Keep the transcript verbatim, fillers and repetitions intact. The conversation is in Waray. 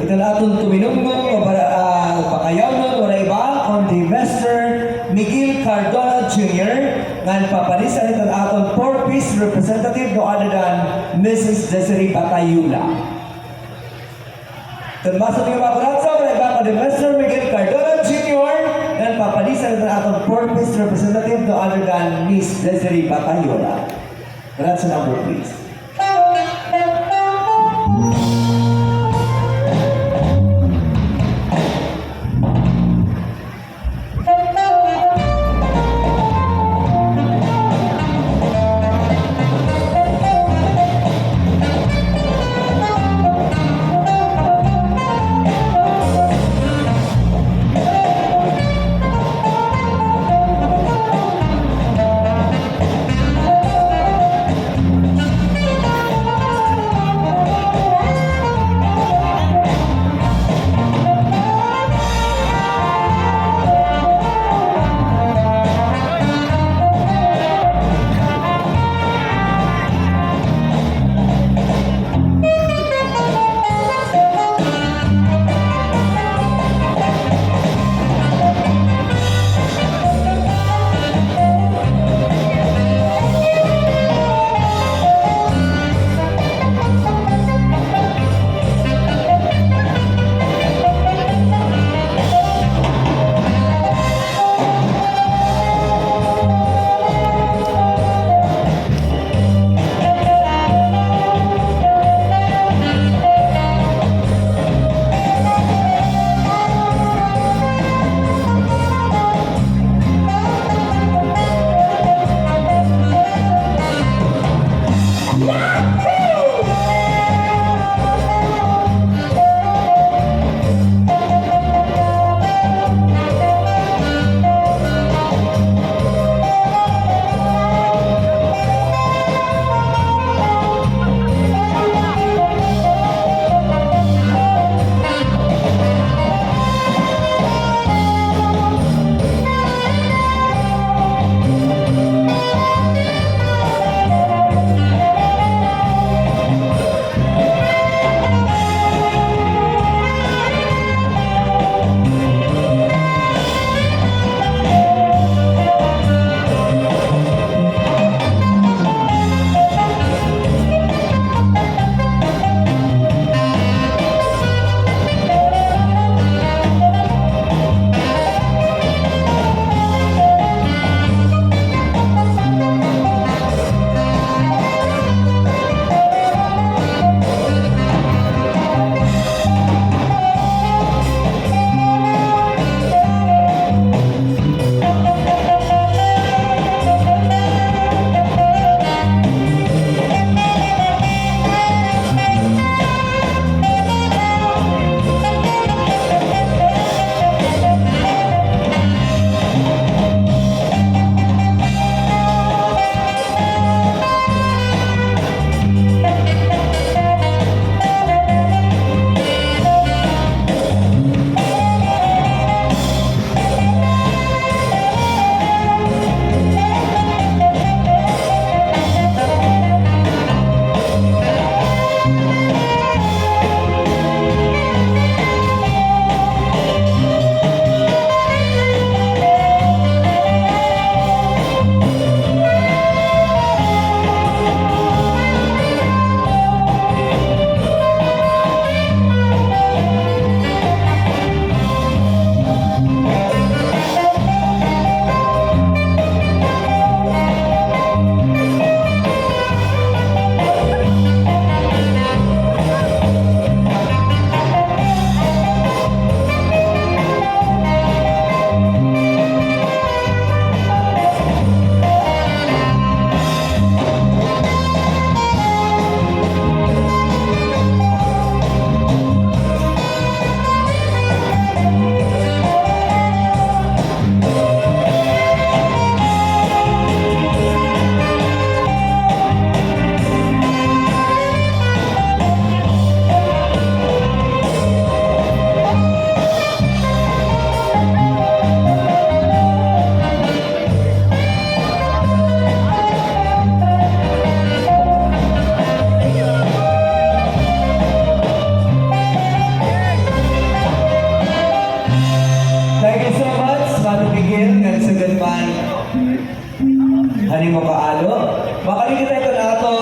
Iton aton tuminumnum nga para, ah, pakayawnon, waray iba kundi Mister Miguel Cardona Junior, ngan papalisan iton aton four-piece representative, no other than Missus Desiree Batayula. Iton masunod nga makuratsa, waray iba kundi Mister Miguel Cardona Junior, ngan papalisan iton aton four-piece representative, no other than Miss Desiree Batayula. Kuratsa number, please. Nagsugod man. Hani mo kaalo? Makaligid tayo nato.